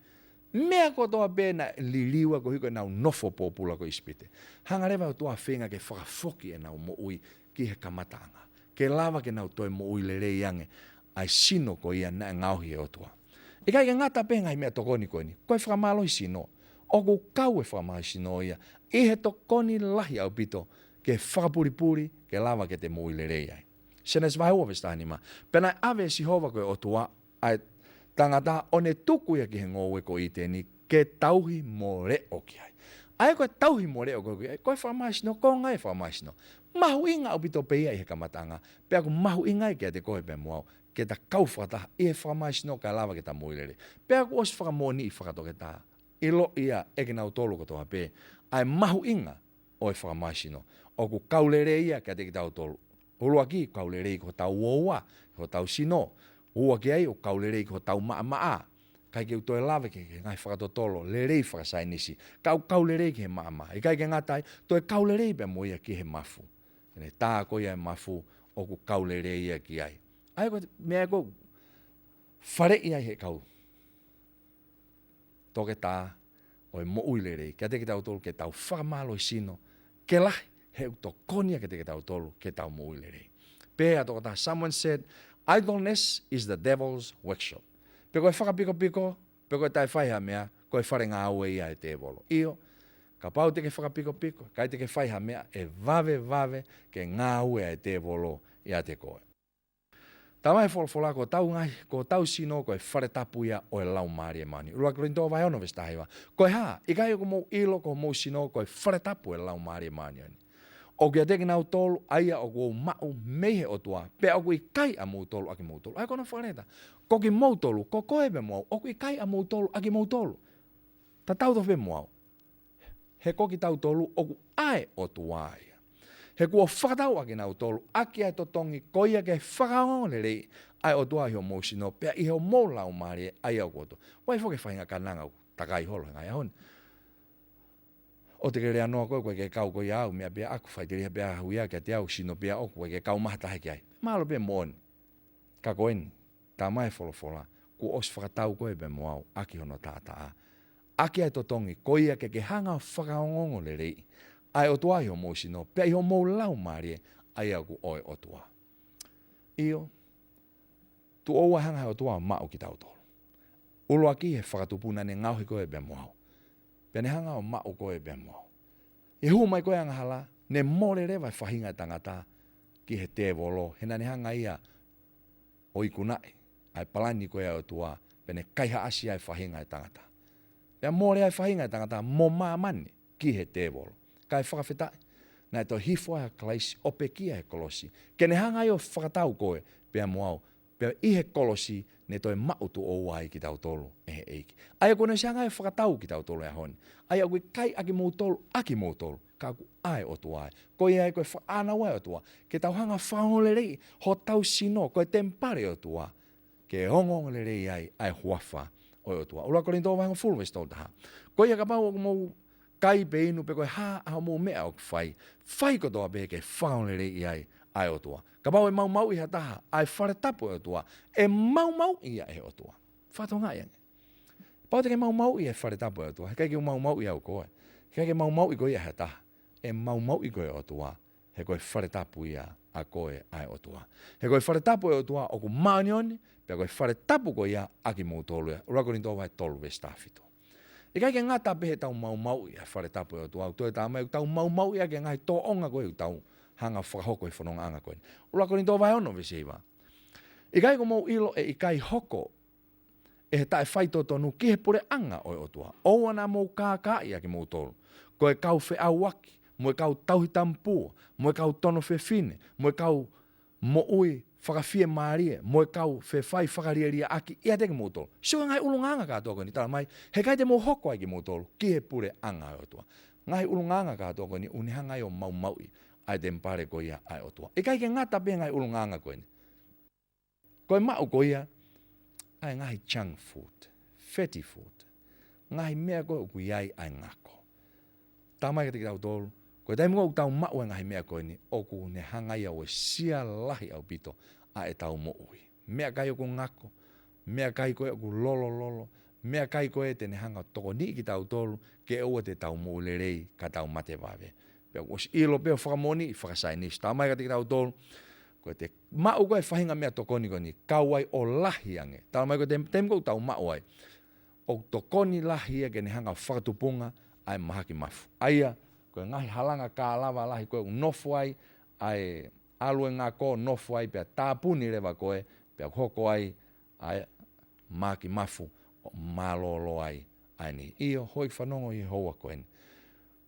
Meʻa kotoa pē naʻe liliu ai koeʻuhi ko ʻenau nofo pōpula ko ē ʻi ʻIsipite. Hanga leva ʻe he ʻOtua ʻo feinga ke fakafoki ʻenau moʻui ki he kamataʻanga. Ke lava ke nau toe moʻui lelei ange ʻa e sino ko ia naʻe ngaohi ʻe he ʻOtua. ʻIkai ke ngata pē he ngaahi meʻatokoni ko eni. Ko e fakamālohisino. ʻOku kau e fakamālohisino ia ʻi he tokoni lahi ʻaupito ke fakapulipuli, ke lava ke te moʻui lelei ai. Sēnesi vahe ua veesi taha nima. Pea naʻe ʻave ʻe Sihova ko e ʻOtua ʻa e tangata ʻo ne tuku ia ki he ngoue ko ʻĪteni ke tauhi mo leʻo ki ai. ʻA ia ko e tauhi mo leʻo ko ē ki ai, ko e fakamālohisino, ko e ngaahi fakamālohisino. Mahuʻinga ʻaupito pē ia ʻi he kamataʻanga, pea ʻoku mahuʻinga ia kiate koe pea mo au, ke ta kau fakataha ʻi he fakamālohisino kae lava ke ta moʻui lelei. Pea ʻoku ʻosi fakamoʻoniʻi fakatoketā, ʻiloʻi ia ʻe kinautolu kotoa pē, ʻa e mahuʻinga ʻo e fakamālohisino. ʻOku kau lelei ia kiate kitautolu. ʻUluaki, kau lelei ki hotau ouau, ki hotau sino. Ua ki ai, ʻoku kau lelei ki hotau maʻamaʻa. ʻIkai ke u toe lave ki he ngaahi fakatotolo lelei fakasaienisi. Ka ʻoku kau lelei ki he maʻamaʻa. ʻIkai ke ngata ai, toe kau lelei pea mo ia ki he mafu. Ke ne tā ko ia e mafu, ʻoku kau lelei ia ki ai. ʻA ia ko e meʻa ko ē ʻoku faleʻi ai ʻe he kau toketā ʻo e moʻui lelei kiate kitautolu ke tau fakamālohisino ke lahi, he ʻoku tokoni ia kiate kitautolu ke tau moʻui lelei. Pehē ʻe he tokotaha, someone said, "Idleness is the devil's workshop." Pe ko e fakapikopiko, pe ko e taʻe fai ha meʻa, ko e fale ngāue ia ʻa e tēvolo. ʻIo, kapau te ke fakapikopiko, ʻikai te ke fai ha meʻa, ʻe vave, vave ke ngāue ʻa e tēvolo ʻiate koe. Talamai ʻe he folofola ko hotau ngaahi, ko hotau sino ko e fale tapu ia ʻo e Laumālie Māʻoniʻoni. ʻUluaki Kolinitō vahe ono veesi taha hiva. Ko e hā, ʻikai ʻoku mou ʻilo ko homou sino ko e fale tapu ʻo e Laumālie Māʻoniʻoni, ʻoku ʻiate kinautolu, ʻa ia ʻoku mou maʻu mei he ʻOtua, pea ʻoku ʻikai ʻamoutolu ʻakimoutolu. ʻA ia ko hono fakalea atu, ko kimoutolu, ko koe pea mo au, ʻoku ʻikai ʻamoutolu ʻakimoutolu. Tatau tofu pē mo au. He ko kitautolu ʻoku ʻa e ʻOtua ia. He kuo fakatau ʻa kinautolu ʻaki ʻa e totongi ko ia ke fakaongoongo lelei ʻa e ʻOtua ʻi homou sino, pea ʻi homou laumālie ʻa ia ʻoku ʻOtua. ʻOku ʻi ai foki e faʻahinga kananga ʻoku takai holo he ngaahi ʻaho ni. ʻOua te ke lea noa koe, ko e ke kau ko ia au, meʻa pē ʻaku, faʻiteliha pē ʻahu ia kiate au, sino pē ʻoʻoku, ko e ke kau maha taha ki ai. Mālō pē moʻoni. Ka ko eni, talamai ʻe he folofola, kuo ʻosi fakatau koe pea mo au ʻaki hono taʻataʻa, ʻaki ʻa e totongi ko ia ke ke hanga ʻo fakaongoongo lelei ʻa e ʻOtua ʻi homou sino, pea ʻi homou laumālie ʻa ia ʻoku ʻo e ʻOtua. ʻIo, tuʻo ua e hanga ʻe he ʻOtua ʻo maʻu kitautolu. ʻUluaki, he fakatupu naʻa ne ngaohi koe pea mo au, pea ne hanga ʻo maʻu koe pea mo au. ʻI he hū mai ko ē ʻa e angahala, ne mole leva e faʻahinga ʻo e tangata ki he tēvolo, he naʻa ne hanga ia ʻo ikunaʻi ʻa e palani ko ē ʻa e ʻOtua, pea ne kaihaʻasi ai e faʻahinga ʻo e tangata. Pea mole ai e faʻahinga ʻo e tangata mo māmani ki he tēvolo. Kae fakafetaʻi, naʻe toe hifo ai ʻa Kalaisi ʻo pekia he kolosi, ke ne hanga ia ʻo fakatau koe pea mo au, pea ʻi he kolosi ne toe maʻu tuʻo ua ai kitautolu ʻe he ʻEiki. ʻA ia kuo ne ʻosi hanga ʻo fakatau kitautolu he ʻaho ni. ʻA ia ʻoku ʻikai ʻakimoutolu ʻakimoutolu, ka ʻoku ʻa e ʻOtua ia. Ko ia ai ko e fakaʻānaua ʻa e ʻOtua, ke tau hanga ʻo fakaongoongo lelei hotau sino, ko e temipale ʻo e ʻOtua, ke ongoongo lelei ai ʻa e huafa ʻo e ʻOtua. ʻUluaki Kolinitō vahe hongofulu veesi tolu taha. Ko ia kapau ʻoku mou kai pe inu pe ko e hā ʻa hoʻomou meʻa ʻoku fai, fai kotoa pē ke fakaongoongo lelei ai ʻa e ʻOtua. Kapau ʻe maumauʻi ʻe ha taha ʻa e fale tapu ʻo e ʻOtua, ʻe maumauʻi ia ʻe he ʻOtua. Fakatokangaʻi ange. Kapau te ke maumauʻi e fale tapu ʻo e ʻOtua, heʻikai ke u maumauʻi au koe. Heʻikai ke maumauʻi koe ʻe ha taha. ʻe maumauʻi koe ʻe he ʻOtua, he ko e fale tapu ia ʻa koe ʻa e ʻOtua. He ko e fale tapu ʻo e ʻOtua ʻoku māʻoniʻoni, pea ko e fale tapu ko ia ʻa kimoutolu ia. ʻUluaki Kolinitō vahe tolu veesi taha fitu. ʻIkai ke ngata pē heʻetau maumauʻi ʻa e fale tapu ʻo e ʻOtua, ʻoku toe talamai ʻoku tau maumauʻi ʻaki e ngaahi tōʻonga ko ē ʻoku tau hanga ʻo fakahoko he fonongaʻanga ko eni. ʻUluaki Kolinitō vahe ono veesi hiva. ʻIkai kuo mou ʻilo ʻe ʻikai hoko ʻe he taʻefaitotonu ki he puleʻanga ʻo e ʻOtua. ʻOua naʻa mou kākaaʻi ʻa kimoutolu, ko e kau feʻauaki, mo e kau tauhi tamapua, mo e kau tono fefine, mo e kau moʻui fakafiemālie, mo e kau fefai fakalielia ʻaki ʻiate kimoutolu. Sio ki he ngaahi ʻulungaanga kātoa ko eni, talamai, heʻikai te mou hoko ai kimoutolu ki he puleʻanga ʻo e ʻOtua. Ngaahi ʻulungaanga kātoa ko eni, ʻoku ne hanga ai ʻo maumauʻi ʻa e temipale ko ia ʻa e ʻOtua. ʻIkai ke ngata pē he ngaahi ʻulungaanga ko eni. Ko e maʻu ko ia ʻa e ngaahi junk food, fatty food, ngaahi meʻa ko ē ʻoku ʻi ai ʻa e ngako. Talamai kiate kitautolu, ko e taimi ko ē ʻoku tau maʻu ʻa e ngaahi meʻa ko eni, ʻoku ne hanga ia ʻo uesia lahi ʻaupito ʻa ʻetau moʻui. Meʻakai ʻoku ngako, meʻakai ko ē ʻoku lolololo, meʻakai ko ē te ne hanga ʻo tokoniʻi kitautolu ke ʻoua te tau moʻui lelei ka tau mate vave. Pea kuo ʻosi ʻilo pē ʻo fakamoʻoniʻi fakasaienisi. Talamai kiate kitautolu, ko ʻete maʻu ko ē faʻahinga meʻatokoni ko eni, kau ai ʻo lahi ange. Talamai ko e tem-, taimi ko ē ʻoku tau maʻu ai, ʻoku tokoni lahi ia ke ne hanga ʻo fakatupunga ʻa e mahaki mafu. ʻA ia, ko e ngaahi halanga kālava lahi ko ē ʻoku nofo ai ʻa e ʻalu e ngako, nofo ai pea tāpuni leva ko ē, pea hoko ai ʻa e mahaki mafu ʻo mālōlō ai ʻa eni. ʻIo, houʻeiki fanongo ʻi he houa ko eni.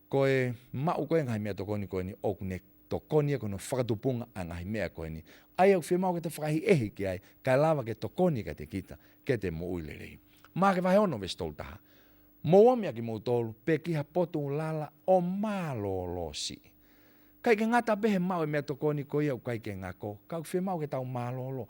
Ko e maʻu ko ē ngaahi meʻatokoni ko eni, ʻoku ne tokoni ia ki hono fakatupunga ʻa e ngaahi meʻa ko eni. ʻA ia ʻoku fiemaʻu ke te fakaʻehiʻehi ki ai, kae lava ke tokoni kiate kita, ke te moʻui lelei. Maʻake vahe ono veesi tolu taha. Mou omi ʻa kimoutolu, pē ki ha potu lala ʻo mālōlō siʻi. ʻIkai ke ngata pē he maʻu e meʻatokoni ko ia ʻoku ʻikai ke ngako, ka ʻoku fiemaʻu ke tau mālōlō.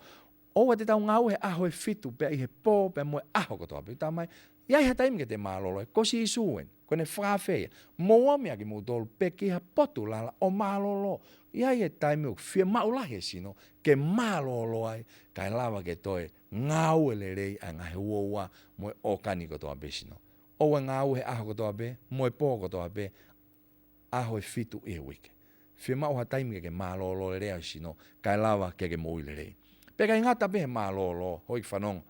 ʻOua te tau ngāue he ʻaho ʻe fitu, pea ʻi he pō, pea mo e ʻaho kotoa pē. Talamai, ʻi ai ha taimi ke te mālōlō ai, ko Sīsū eni, ko ʻene fakaafe ia. Mou omi ʻa kimoutolu, pē ki ha potu lala ʻo mālōlō. ʻI ai e taimi ʻoku fiemaʻu lahi e sino, ke mālōlō ai, kae lava ke toe ngāue lelei ʻa e ngaahi uaua mo e ʻōkani kotoa pē sino. ʻOua ʻe ngāue he ʻaho kotoa pē, mo e pō kotoa pē, ʻaho ʻe fitu ʻi he uike. Fiemaʻu ha taimi ke ke mālōlō lelei ai sino, kae lava ke ke moʻui lelei. Pea ʻikai ngata pē he mālōlō, houʻeiki fanongo.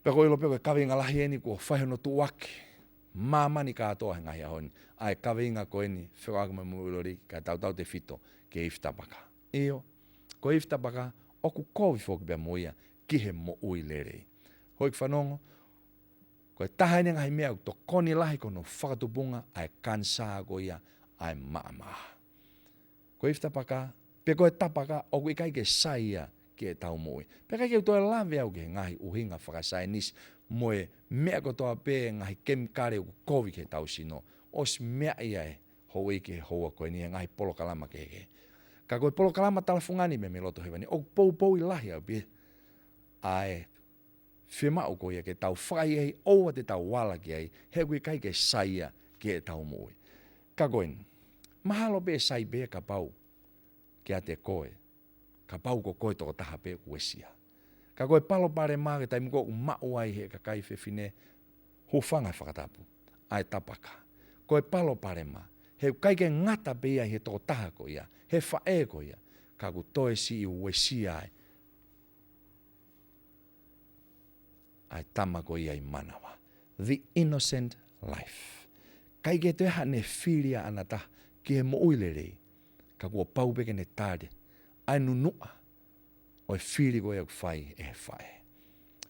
Pea ʻoku ou ʻilo pē ko e kaveinga lahi eni kuo fai hono tuʻuaki māmani kātoa he ngaahi ʻaho ni. ʻA e kaveinga ko eni, fekauʻaki mo e moʻui lelei, kae tautautefito ki he ifi tapaka. ʻIo, ko e ifi tapaka, ʻoku kovi foki pea mo ia ki he moʻui lelei. Houʻeiki fanongo, ko e taha eni e ngaahi meʻa ʻoku tokoni lahi ki hono fakatupunga ʻa e kanisā ko ia ʻa e maʻamaʻa. Ko e ifi tapaka, pe ko e tapaka, ʻoku ʻikai ke sai ia ki heʻetau moʻui. Pea ʻikai ke u toe lave au ki he ngaahi ʻuhinga fakasaienisi mo e meʻa kotoa pē ngaahi kemikale ʻoku kovi ki heʻetau sino. ʻOsi meaʻi ia ʻe houʻeiki he houa ko eni he ngaahi polokalama kehekehe. Ka ko e polokalama Talafungani mei he Loto Hēvani, ʻoku poupou lahi ʻaupito ʻa e fiemaʻu ko ia ke tau fai ai, ʻoua te tau ala ki ai, he ʻoku ʻikai ke sai ia ki heʻetau moʻui. Ka ko eni, mahalo pē ʻe sai pē kapau kiate koe, kapau ko koe tokotaha pē ʻoku uesia. Ka ko e palopalema ko e taimi ko ē ʻoku maʻu ai he kakai fefine, hūfanga he fakatapu, ʻa e tapaka. Ko e palopalema, he ʻoku ʻikai ke ngata pē ia he tokotaha ko ia, he faʻē ko ia, ka ʻoku toe siʻi uesia ai ʻa e tama ko ia ʻi manava. The innocent life. ʻIkai ke toe haʻane fili ʻaʻana taha ki he moʻui lelei, ka kuo pau pē ke ne tali ʻa e nunuʻa ʻo e fili ko ia ʻoku fai ʻe he faʻē.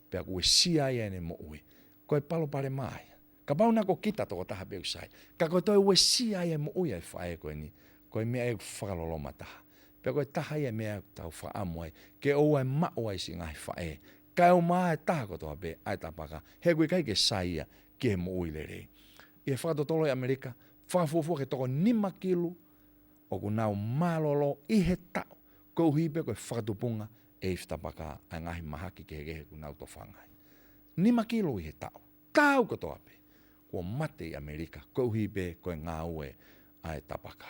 Pea ʻoku uesia ai ʻene moʻui. Ko e palopalema ia. Kapau naʻa ko kita tokotaha pē ʻoku sai, ka ko e toe uesia ai e moʻui ʻa e faʻē ko eni, ko e meʻa ia ʻoku fakaloloma taha. Pea ko e taha ia e meʻa ʻoku tau fakaʻamu ai, ke ʻoua ʻe maʻu ai siʻi ngaahi faʻē, kae ʻumaʻā e taha kotoa pē ʻa e tapaka, he ʻoku ʻikai ke sai ia ki he moʻui lelei. ʻI he fakatotolo ʻi ʻAmelika, fakafuofua ki he toko nima kilu ʻoku nau mālōlō ʻi he taʻu, koeʻuhi pē ko e fakatupunga ʻe he ifi tapaka ʻa e ngaahi mahaki kehekehe ʻoku nau tofanga ai. Nima kilu ʻi he taʻu, taʻu kotoa pē, kuo mate ʻi ʻAmelika, koeʻuhi pē ko e ngāue ʻa e tapaka.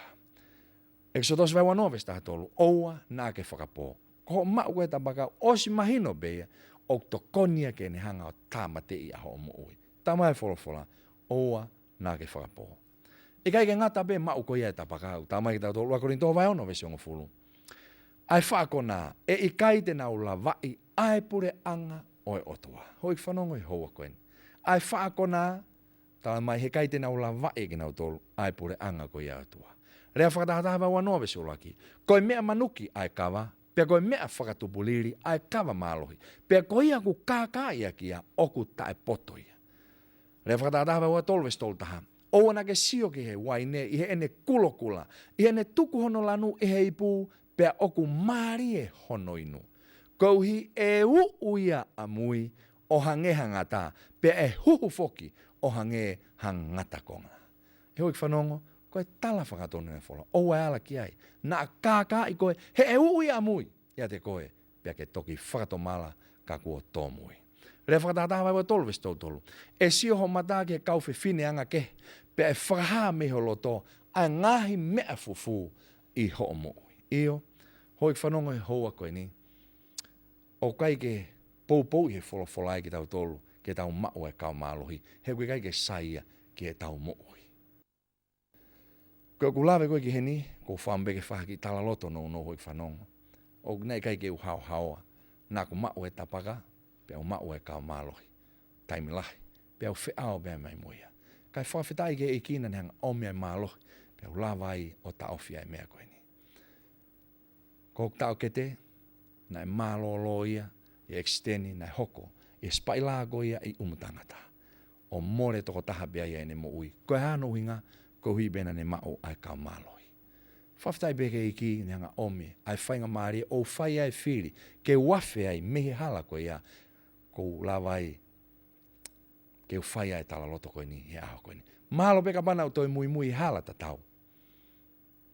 ʻEkisoto vahe uanoa veesi taha tolu, ʻoua naʻa ke fakapō. Ko hoʻo maʻu ko ē e tapaka, ʻosi mahino pē ia ʻoku tokoni ia ke ne hanga ʻo tāmateʻi ʻa hoʻo moʻui. Talamai ʻe he folofola, ʻoua naʻa ke fakapō. ʻIkai ke ngata pē maʻu ko ia e tapaka, ʻoku talamai kiate kitautolu ʻe ua Kolinitō vahe ono veesi hongofulu, ʻa e faʻa konā, ʻe ʻikai te nau lavaʻi ʻa e puleʻanga ʻo e ʻOtua. Houʻeiki fanongo he houa ko eni. ʻA e faʻa konā, talamai he ʻikai te nau lavaʻi ʻe kinautolu ʻa e puleʻanga ko ia ʻo e ʻOtua. Lea Fakatahataha vahe uanoa veesi ʻuluaki, ko e meʻa manuki ʻa e kava, pea ko e meʻa fakatupulili ʻa e kava mālohi, pea ko ia ʻoku kākaaʻi ʻaki ia ʻoku taʻepoto ia. Lea Fakatahataha vahe uatolu veesi tolutaha, ʻoua naʻa ke sio ki he uaine ʻi heʻene kulokula, ʻi heʻene tuku hono lanu ʻi he ipu, pea ʻoku mālie hono inu. Koeʻuhi ʻe uʻu ia ʻamui ʻo hangē ha ngata, pea ʻe huhu foki ʻo hangē ha ngatakonga. Houʻeiki fanongo, ko e tala fakatonu ʻa e folofola. ʻOua ʻe ala ki ai. Naʻa kākaaʻi koe, he ʻe uʻu ia ʻamui ʻiate koe, pea ke toki fakatomala ka kuo tōmui. Lea Fakatahataha vahe uatolu veesi tolutolu, ʻe sio ho mata ki he kau fefine anga kehe, pea ʻe fakahā mei ho loto ʻa e ngaahi meʻa fufū ʻi hoʻo moʻui. ʻIo, houʻeiki fanongo he houa ko eni, ʻoku ʻikai ke poupouʻi he folofola ia kitautolu ke tau maʻu ʻa e kava mālohi, he ʻoku ʻikai ke sai ia ki heʻetau moʻui. Ko ʻeku lave ko ē ki heni, ʻoku ou fakaʻamu pē ke fai ha kiʻi talaloto nounou, houʻeiki fanongo. ʻOku, naʻe ʻikai ke u haohaoa, naʻa ku maʻu e tapaka, pea u maʻu e kava mālohi. Taimi lahi, pea u feʻao pē mai mo ia. Kae fakafetaʻi ki he ʻEiki naʻa ne hanga ʻomi ʻa e mālohi, pea u lava ai ʻo taʻofi ʻa e meʻa ko eni. Ko hoku taʻokete, naʻe mālōlō ia ʻi he ʻekisiteni naʻe hoko ʻi he sipaʻila ko ia ʻi ʻUmutangata, ʻo mole tokotaha pē ia ʻene moʻui. Ko e hā hono ʻuhinga? Koeʻuhi pē naʻa ne maʻu ʻa e kava mālohi. Fakafetaʻi pē ki he ʻEiki naʻa ne hanga ʻomi ʻa e faingamālie ʻo fai ʻa e fili ke u afe ai mei he hala ko ia, ʻoku ou lava ai ke u fai ʻa e talaloto ko eni he ʻaho ko eni. Mahalo pē kapau naʻa ku toe muimui hala tatau,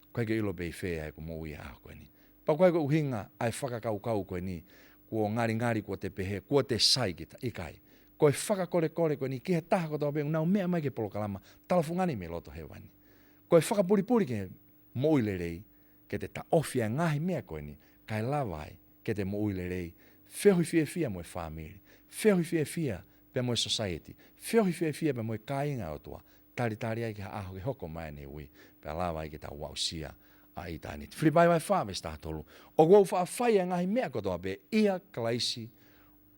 ʻoku ʻikai ke ʻilo pe ʻi fē ʻa ʻeku moʻui he ʻaho ko eni. Pea ʻoku ʻikai ko e ʻuhinga ʻa e fakakaukau ko eni, kuo ngalingali, kuo te pehē, kuo te sai kita, ʻikai. Ko e fakakolekole ko eni ki he taha kotoa pē ʻoku nau meʻa mai ki he polokalama Talafungani mei Loto Hēvani. Ko e fakapulipuli ki he moʻui lelei, ke te taʻofi ʻa e ngaahi meʻa ko eni, kae lava ai ke te moʻui lelei, feohi fiefia mo e fāmili, feohi fiefia pea mo e society, feohi fiefia pea mo e kāinga ʻo e ʻOtua, talitali ai ki ha ʻaho ke hoko mai ʻene ui, pea lava ai ke tau aʻusia ʻa ʻitāniti. Filipai vahe fā veesi taha tolu, ʻoku ou faʻa fai ʻa e ngaahi meʻa kotoa pē ʻia Kalaisi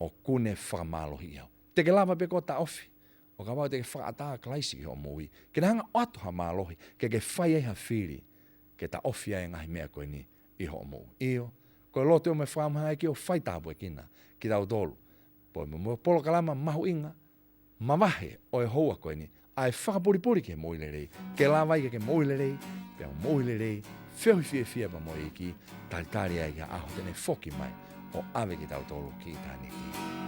ʻoku ne fakamālohiʻi au. Te ke lava pē koe ʻo taʻofi, ʻo kapau te ke fakaʻatā ʻa Kalaisi ki hoʻo moʻui, ke ne hanga ʻo ʻoatu ha mālohi ke ke fai ai ha fili ke taʻofi ai e ngaahi meʻa ko eni ʻi hoʻo moʻui. ʻIo, ko e lotu ʻoku ou fakaʻamu ʻa e ʻEiki ʻo faitāpuekina kitautolu, pea mo e polokalama mahuʻinga mavahe ʻo e houa ko eni, ʻa e fakapulipuli ki he moʻui lelei, ke lava ai ke ke moʻui lelei, pea moʻui lelei, feohi fiefia pea mo e ʻEiki, talitali ai ki he ʻaho te ne foki mai ʻo ʻave kitautolu ki ʻitāniti.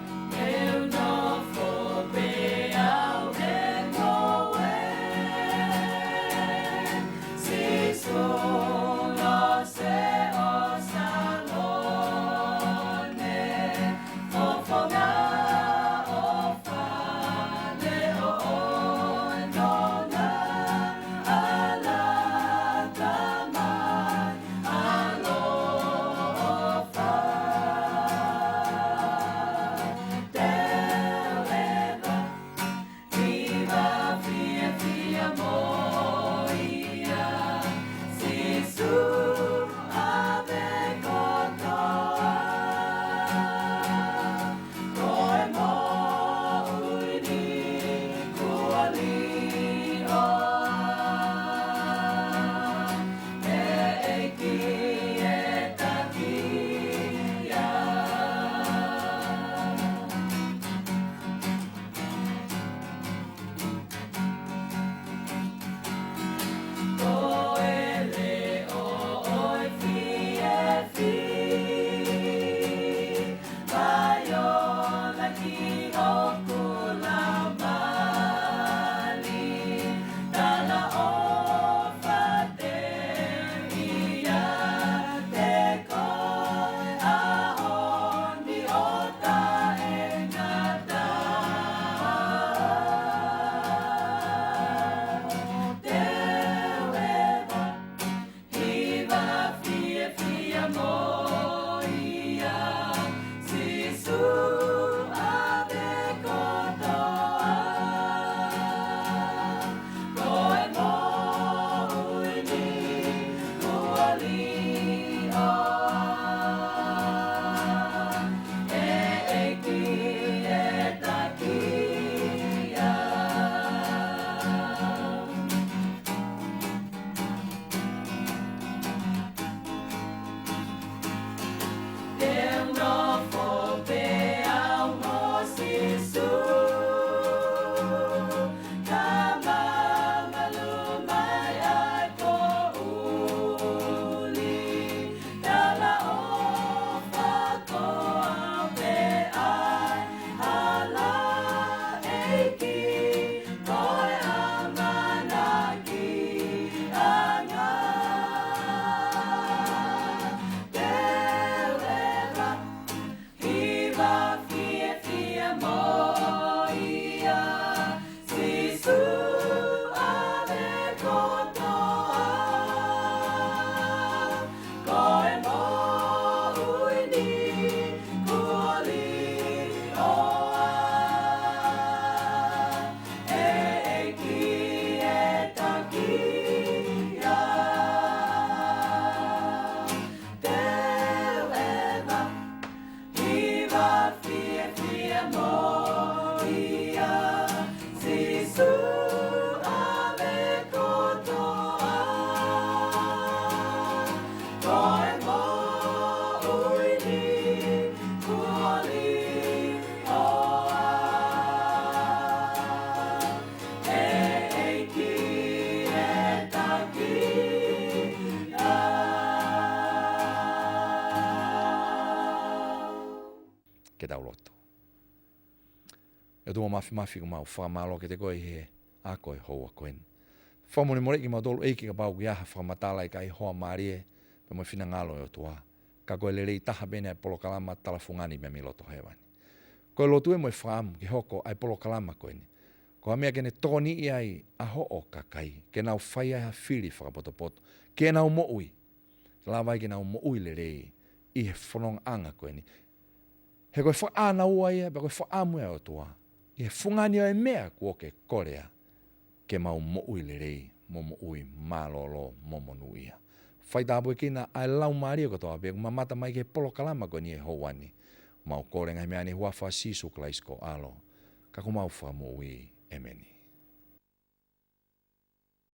Tau lotu. ʻE ʻOtua Māfimafi, ʻoku mau fakamālō kiate koe ʻi he ako ʻo e houa ko eni. Fakamolemole kimautolu ʻEiki kapau ʻoku ʻi ai ha fakamatala ʻikai hoa mālie pea mo e finangalo ʻo e ʻOtua. Ka ko e lelei taha pē eni ʻa e polokalama Tala Fungani mei Loto Hēvani. Ko e lotu ē mo e fakaʻamu ke hoko ʻa e polokalama ko eni ko ha meʻa ke ne tokoniʻi ai ʻa hoʻo kakai, ke nau fai ai ha fili fakapotopoto, ke nau moʻui, lava ai ke nau moʻui lelei ʻi he fonongaʻanga ko eni. He ko e fakaʻānaua ia, pea ko e fakaʻamu ia ʻo e ʻOtua, ʻi he fungani ʻo e meʻa kuo ke kole, ke mau moʻui lelei, mo moʻui mālōlō, mo monūʻia. Faitāpuekina ʻa e laumālie kotoa pē ʻoku mamata mai ki he polokalama ko eni ʻi he houa ni. Mau kole ngaahi meʻa ni ʻi he huafa ʻo Sīsū Kalaisi ko ho ʻAlo, ka ko homau Fakamoʻui. ʻĒmeni.